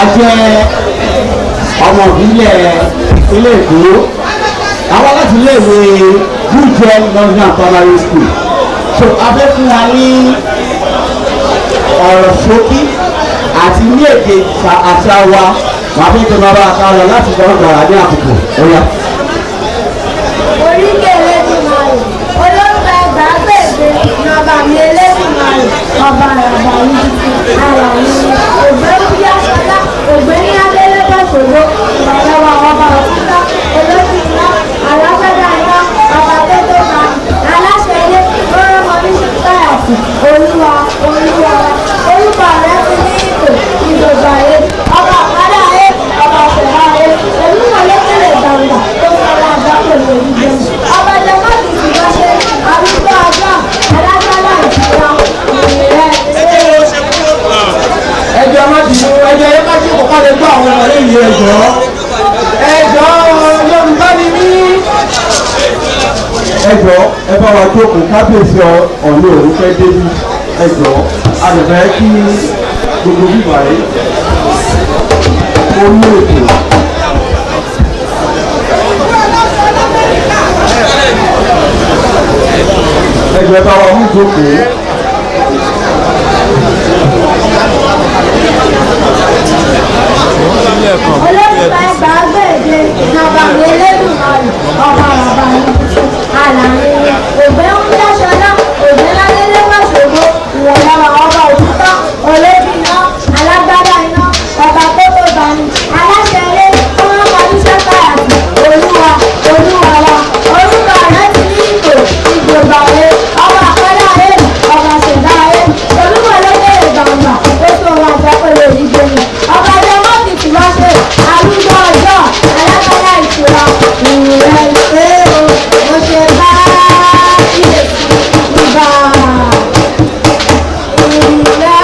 A jẹ́ ọmọ ìbílẹ̀ ìpínlẹ̀ Èkó. Àwa láti iléèwé Bújẹ Nursery and Primary School. So a fẹ́ fún wa ní ọ̀rọ̀ ṣókí àti ní èdè àṣà wa. Màá fẹ́ kí n máa bá a ká lọ láti gbọ́ gbàrà ní àkókò. Ó yá. Oríkè Elédùmarè, olórúkọ ẹgbàágbèje nọba mi Elédùmarè, ọba àràbà yìí ara mi, ògbéwúyàsọlá, ògbéní adélébọ̀ṣòro, ìrànlọ́wọ́ ọba òkúta, olójú iná, alágbádá iná, ọba tó tó ga, aláṣẹ ilé, rọ́rọ́mọ ní ṣíkáyàtì, olúwa, olúwa, orúkọ rẹ ti ní ìtò ìgbògbò ayé, ọba àkádá ayé, ọba ọ̀sẹ̀dá ayé, olúmọ̀lẹ́kẹ̀lẹ̀ gbàǹgbà tó sọ̀rọ̀ àgbákò lórí jẹun. Ọba jọmọ́ ti sì bá ṣe arúgbó ọjọ́ alágbádá ìtura ìrẹ́. Ẹjọ́ má bínú, ẹjọ́ ẹ má jókòó ká lè gbọ́ àwọn ọmọ yìí. Ẹjọ́, ẹjọ́, Yorùbá ni mí. Ẹjọ́, ẹ bá wa jókòó. Kábíyèsí ọ̀nà òun fẹ́ débi. Ẹjọ́, a lè fẹ́ kí gbogbo bíbá yìí ó ní ètò. Ẹjọ́, ẹ bá wa mú jókòó. Olórúkọ ẹgbàágbèje nọba mi Elédùmarè, ọba àràbà yìí àlàyé, ògbéwúyàsọlá, ògbéládélébọ̀ṣògo, ìrànlọ́wọ́ ọba òkúta, olójú iná, alágbádá iná, ọba tó tó bani, aláṣẹ ilé tó máa ń parí sẹ́káyàtì, olúwa, olúwa wa, orúkọ rẹ ti ní ìtò ìgbògbà ayé, ọba àkọ́dá ayé, ọba ṣẹ̀dá ayé, olúmọ̀lẹ́kẹ̀rẹ̀ gbàǹgbà ó tó wà jápẹ̀lẹ̀ òdìgbòmù, ọba jọmọ́ ti tì wá ṣe arúgbó ọjọ́, alágbádá ìtura, ìrìn rẹ̀ o, mo ṣe bá kíyèsí ibà. Ìrẹ́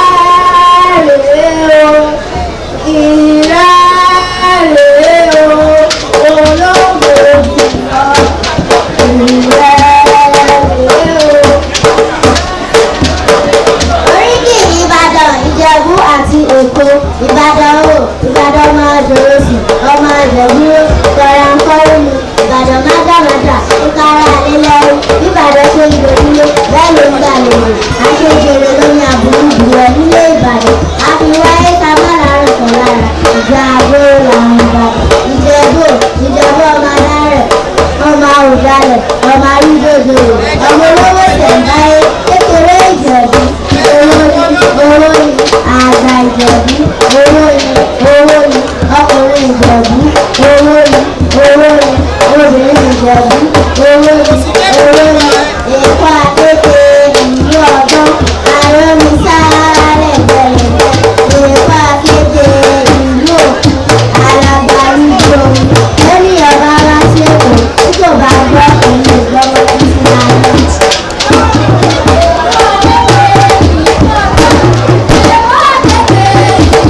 rèé o, ìrẹ́ rèé o, ológo jùlọ, ìrẹ́ rèé o. Oríkì Ìbàdàn, Ìjẹ̀bú àti Èkó. Ìbàdàn o, Ìbàdàn máa dòrò sí, ọmọ àjẹ̀búrò, kọ̀ràǹkọ́rùmù, Ìbàdàn mágàmágà, ó kára àlélẹ́rú. Ìbàdàn ṣe ń gbòdúlé, bẹ́ẹ̀ ló ń gbà lòrò. Àṣejèrè lómi àbúrú jùlọ nílé Ìbàdàn. Àfiwáyé ká má lárùn kan lára, ìjà àgbóró làwọn Ìbàdàn. Ìjẹ̀bú, Ìjẹ̀bú ọmọ alárẹ̀, ọmọ àwùjalẹ̀, ọmọ arúgbójòyè, ọmọ olówó ṣẹ̀ǹbáyé, kékeré Ìjẹ̀bú, owó ni, owó ni, àgbà Ìjẹ̀bú, owó ni, owó ni, ọkùnrin Ìjẹ̀bú, owó ni, owó ni, obìnrin Ìjẹ̀bú, owó ni, owó ni, Èkó àkété ìlú ọgbọ́n, àrọ́misá lẹ́gbẹ̀lẹ́gbẹ̀, Èkó àkété ìlú òkun, alàgbàlúgbò omi, lẹ́nìyàn bá wá sí Èkó tí kò bá gbọ́ òun ò gbọ́mọ títí láyé. Èkó àkété.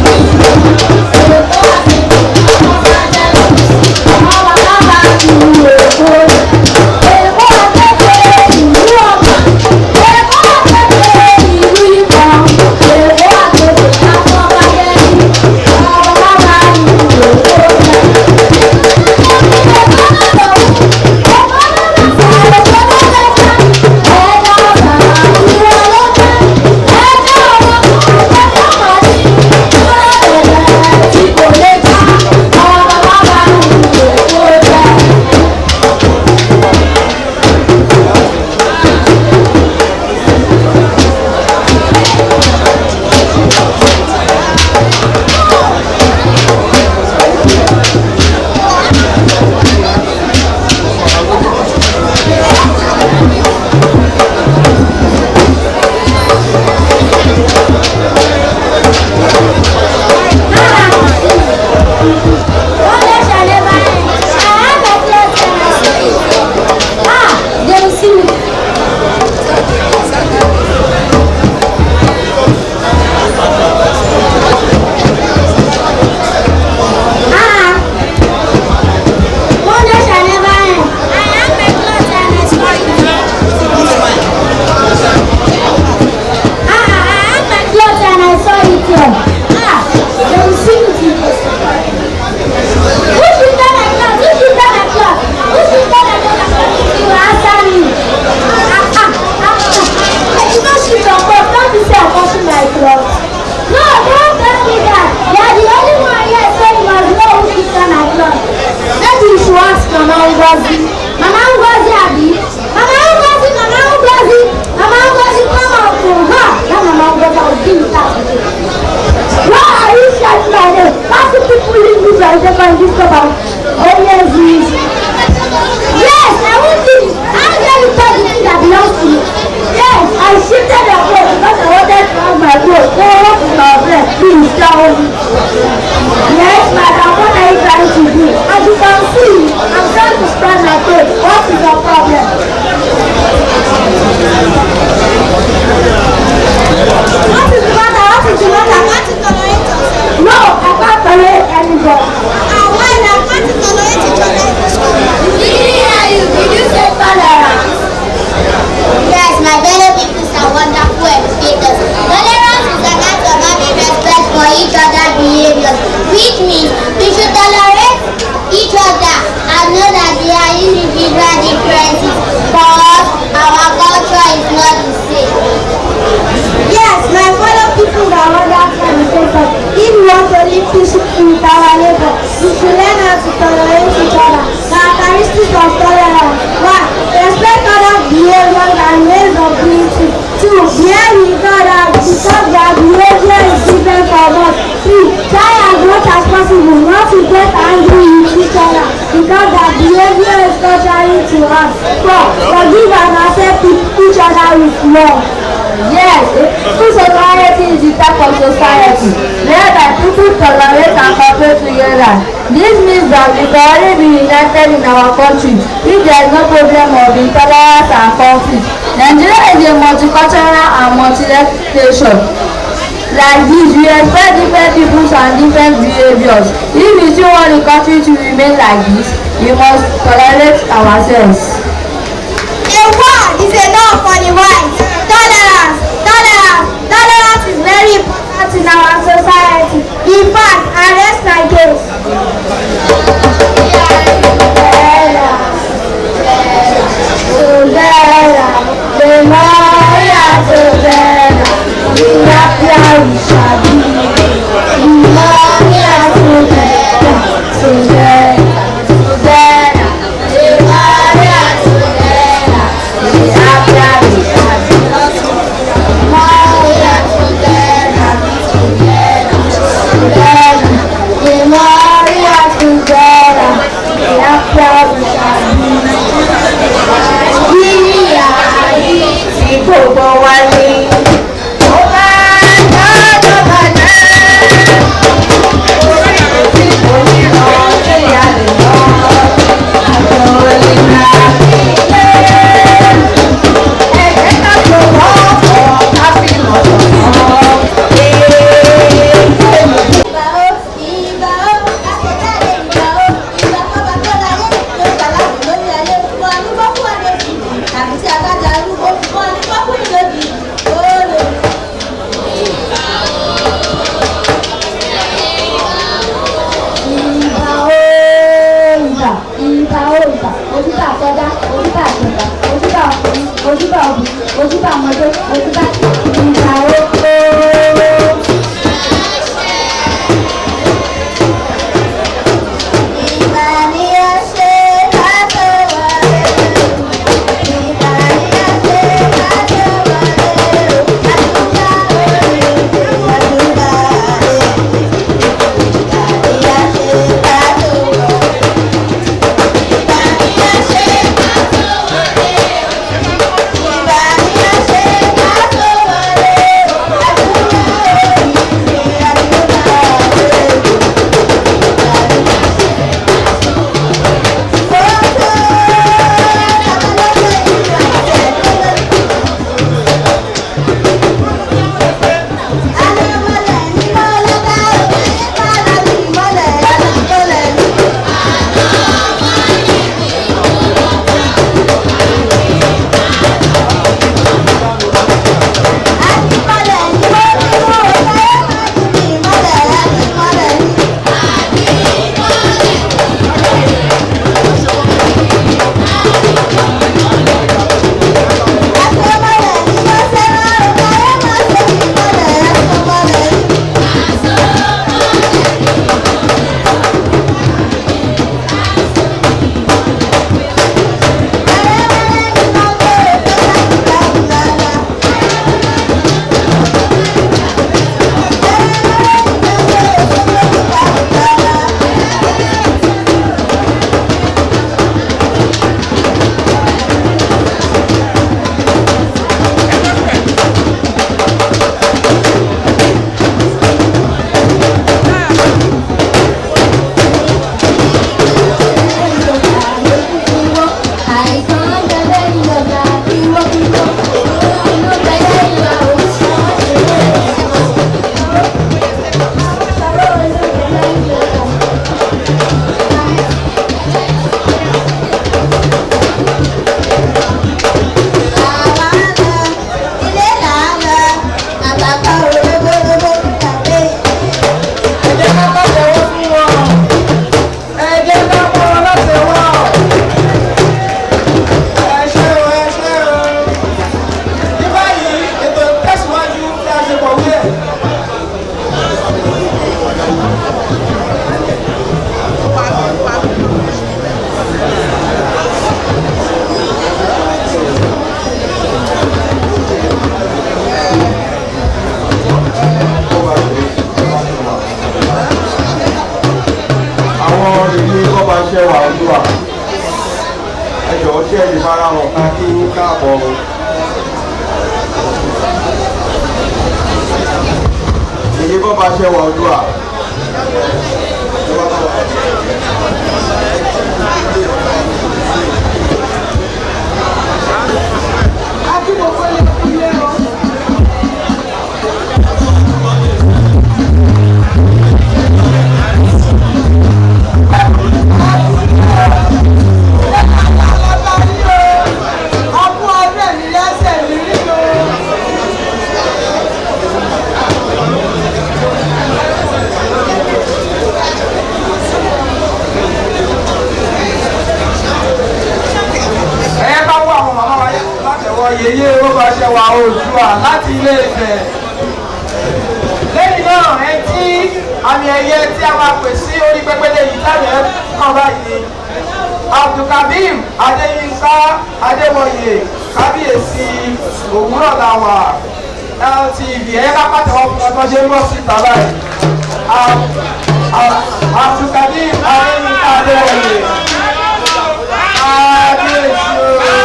Ngozi. Mama Ngozi abi? Mama Ngozi, Mama Ngozi, Mama Ngozi, come out to her. That Mama Ngozi, I will deal with her today. Why are you shouting my name? Why do people leave me by the in this compound? Oh yes, yes. Yes, I won't leave. How dare you touch the thing that belongs to you? Yes, I shifted your clothes because I wanted to have my clothes. So what is my friend? Please tell me. Yes, madam, what are you trying to do? As you can see, I'm trying to spread my clothes. What is your problem? What is the matter? What is the matter? Can't you tolerate yourself? No, I can't tolerate anybody. Ah, why now? Can't you tolerate each other in this compound? Did you hear you? Did you say tolerance? Yes, my fellow people are wonderful educators. Tolerance is an act of having respect for each other's behaviors, which means we should tolerate each other and know that there are individual differences, but our culture is not the same. Yes, my fellow people are wonderful educators. If we want to live peacefully with our neighbor, we should learn how to tolerate each other. Characteristics of tolerance. 1. Respect other behaviors and ways of doing things. 2. Bear with others because their behavior is different from us. 3. Try as much as possible not to get angry with each other because their behavior is contrary to us. 4. Forgive and accept each other with love. Yes, a peaceful society is the type of society whereby people tolerate and cooperate together. This means that we can only be united in our country if there is no problem of intolerance and conflict. Nigeria is a multicultural and multi-ethnic nation. Like this, we expect different peoples and different behaviours. If we still want the country to remain like this, we must tolerate ourselves. A word is enough for the wise. Tolerance, tolerance, tolerance is very important in our society. In fact, I rest my case. Together, the more we are together, the happier we shall be. The more we are together, together, together, the more we are together, the happier we shall be. The more we are together, together, together, the more bọ̀ o. Èyí bọ́ bá ṣe wà Oòduà. Ẹ bá wọ àwọn màmá wa látẹ̀wọ́ yeye ó bá ṣe wà Oòduà láti Ilé Ifẹ̀. Lẹ́yìn náà, ẹ tí àmì ẹ̀yẹ tí a máa pè sí orí pẹ́pẹ́lẹ́ yìí láyẹ̀ kàn báyìí ni Abdulkabir Adéyínká Adéwọyè, kábíyèsí Òwúrọ̀ Làwà LTV. Ẹ bá pàtẹ́wọ́ fún ọtọ́ ṣe ń bọ̀ síta báyìí. Abdulkabir Adéyínká Adéwọyè, kábíyèsí o.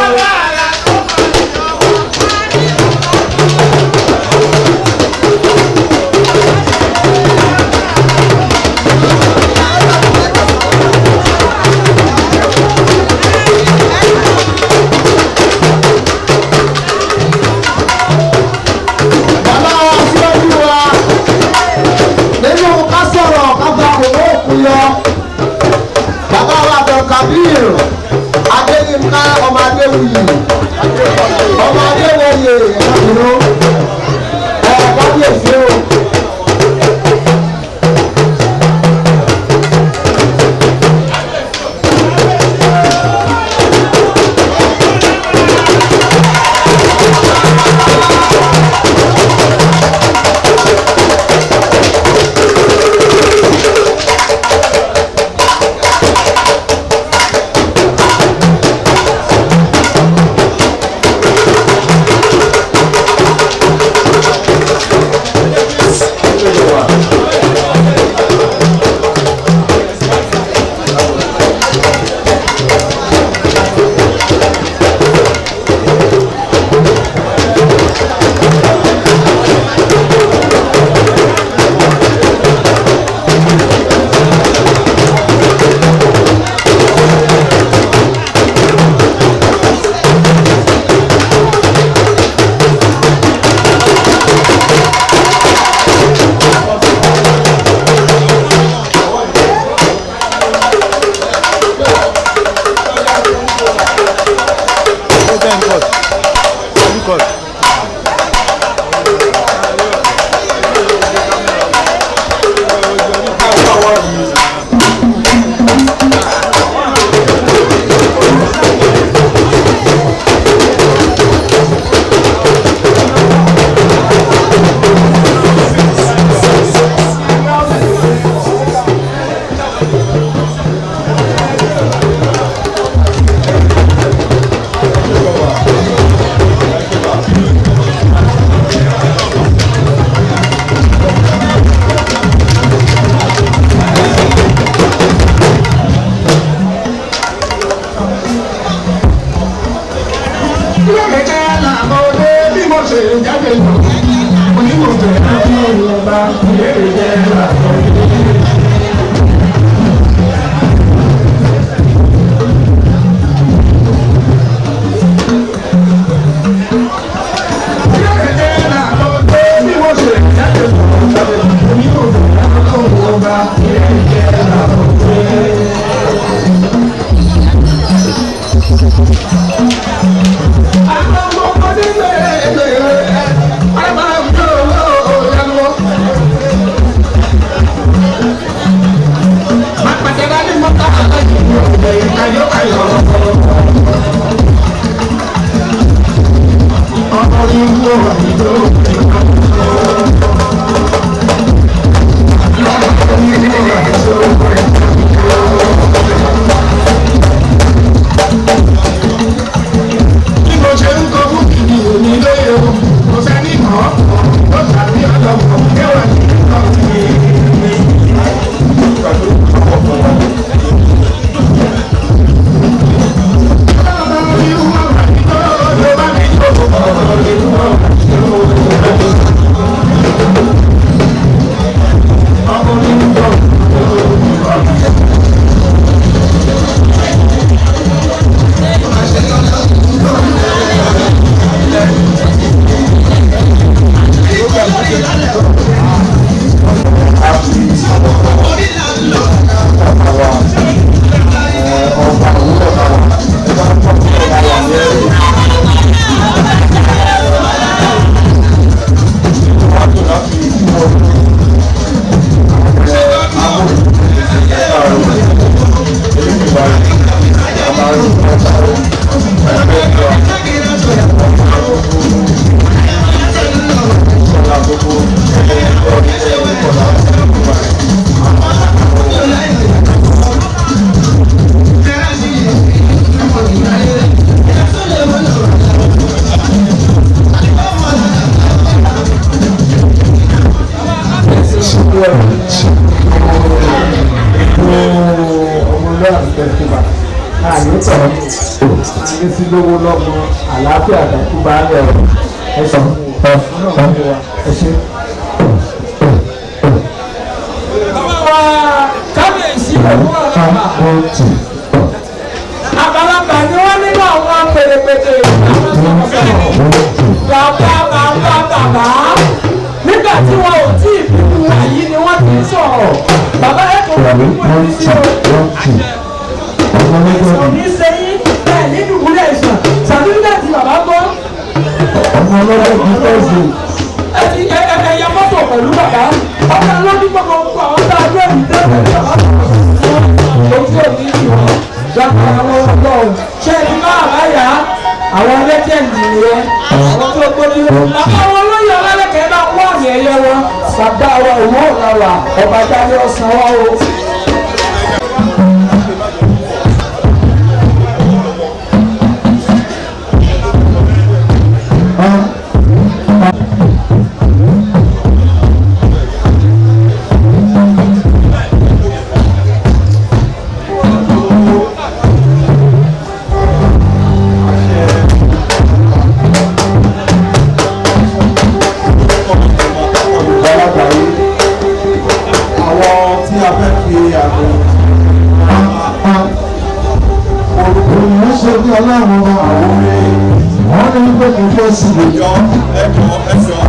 Bàbá wa síwájú wa nínú ká sọ̀rọ̀ ká gba òwò òkú yọ. Bàbá wa Abdulkabir Adéyínká ọmọ Adéwuyì ọmọ Adéwòye, ẹ̀ka ẹ̀ kábíyèsí o. Ọmọlúwàbí festival àní tọ̀ ní sí lówó lọ́mọ àlàáfíà àtàkù bá lẹ̀ ọ́ ẹ sọ fún wa ẹ ṣe. Bàbá wa kábíyèsí òwúrọ̀ lọ́wọ́ àgbàlagbà ni wọ́n nínú àwọn pèrèpètè àwọn sọ̀rọ̀ bàbá bàbá bàbá nígbà tí wọn ò tí ì bímú wàyí ni wọ́n ti ń sọ̀rọ̀ bàbá ẹ̀ kò wọ́n bímú ẹni sí o àìsàn ní sẹ́yìn bẹ́ẹ̀ ní dùbúlẹ̀ àìsàn sàdúrà bàbá gbọ́. Ọmọ ọlọ́dún bíi tọ́sí. Ẹ ti ẹ ẹ ẹyẹ mọ́tò pẹ̀lú bàbá ọ̀gá lójú gbogbo gbogbo àwọn tá a gbé ìdílé pẹ̀lú bàbá ojú òní ìwọ̀n gbàgbọ́ àwọn ọlọ́run ṣé ẹni máa bá yá àwọn lẹ́jẹ̀ndì nìyẹn àwọn tó gbóni lọ. Bàbá wọn olóyè ọlọ́lẹ̀kẹ́ bá wọ́n àmì ẹ̀yẹ wọn bàbá wa òwò ọ̀làwà ọba jáde ọ̀sán wa o. Àwọn tí a fẹ́ fi àmì Òun ṣe bí ọlọ́run ọba wọ́n ní pé kò fẹ́ sí i. ẹjọ́ ẹjọ́ ẹjọ́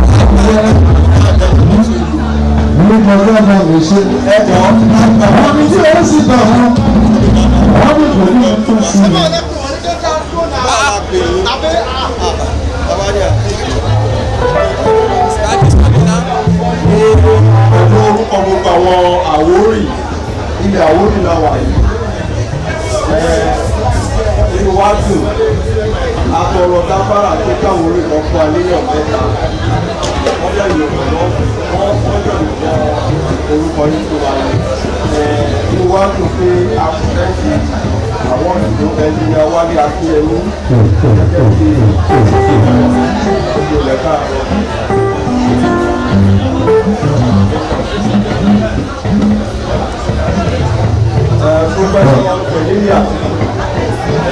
Nípa ọlọ́run lè ṣe. Ẹjọ́ Àwọn ní tí ó sì gbà wọn, wọ́n ní kò ní tó sí i. Pẹ̀lú orúkọ gbogbo àwọn Àwórì, ilẹ̀ Àwórì la wà yìí. Inú wa dùn, atọrọ gáfárà tó káwórì kan fún wa níyàn mẹ́ta. Wọ́n jẹ́ ìyọ̀nà wọ́n jẹ́ ìyọ̀nà orúkọ yìí fún wa ni. Inú wa dùn pé a kò fẹ́ fi àwọn ìlú ẹnjìnìá Wálé Akínyẹmí gẹ́gẹ́ bí ìlẹ̀ káàárọ̀. Professor Cornelia,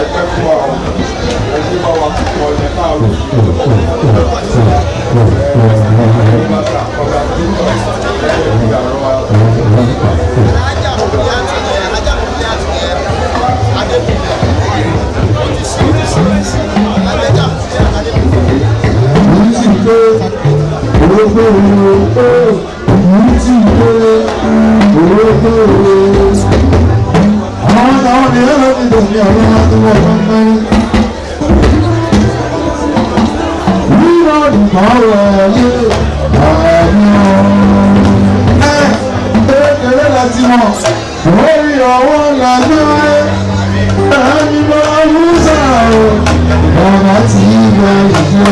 ẹgbẹ́ fún wa ẹgbẹ́ bá wa kọ ilẹ̀ káàárọ̀. Èyí sì pé orógbó òru, èyí sì pé orógbó òru. Àwọn àwọn ènìyàn ló ti dòní ọ̀rọ̀ tó wọ́n tó ń mẹ́rin. Rírọ̀ nìkan wọlé àmì ọ̀run. Ẹ kékeré láti mọ̀, lórí ọwọ́ làgbé. Ẹni bá Musa o, bàbá tí gba ìṣe.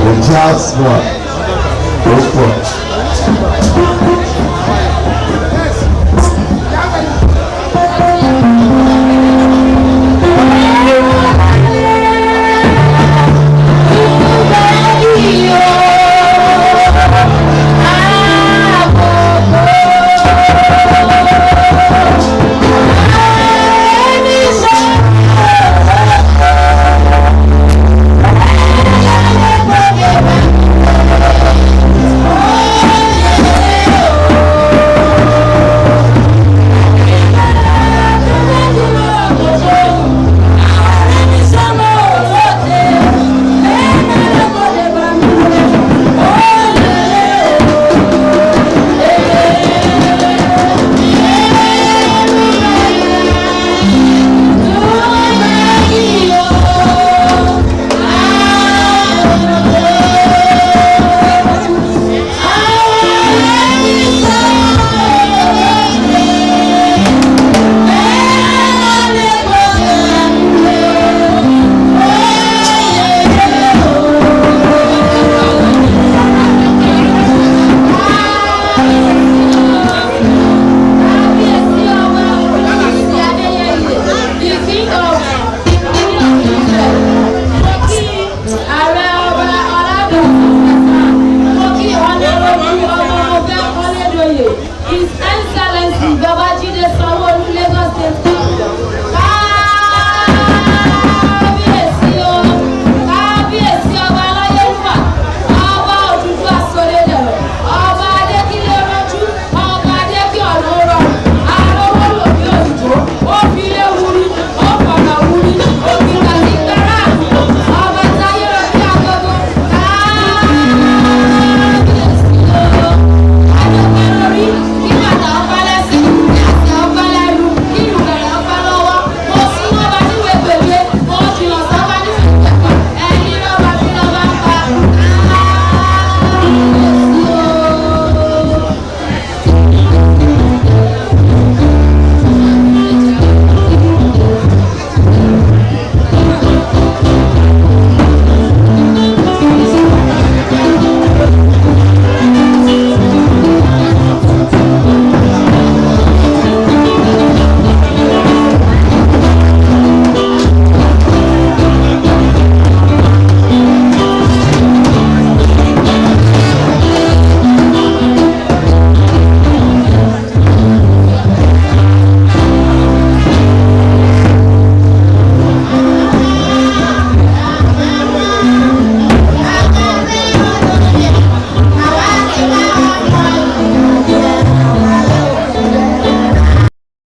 The jazz one. Ó pọ̀.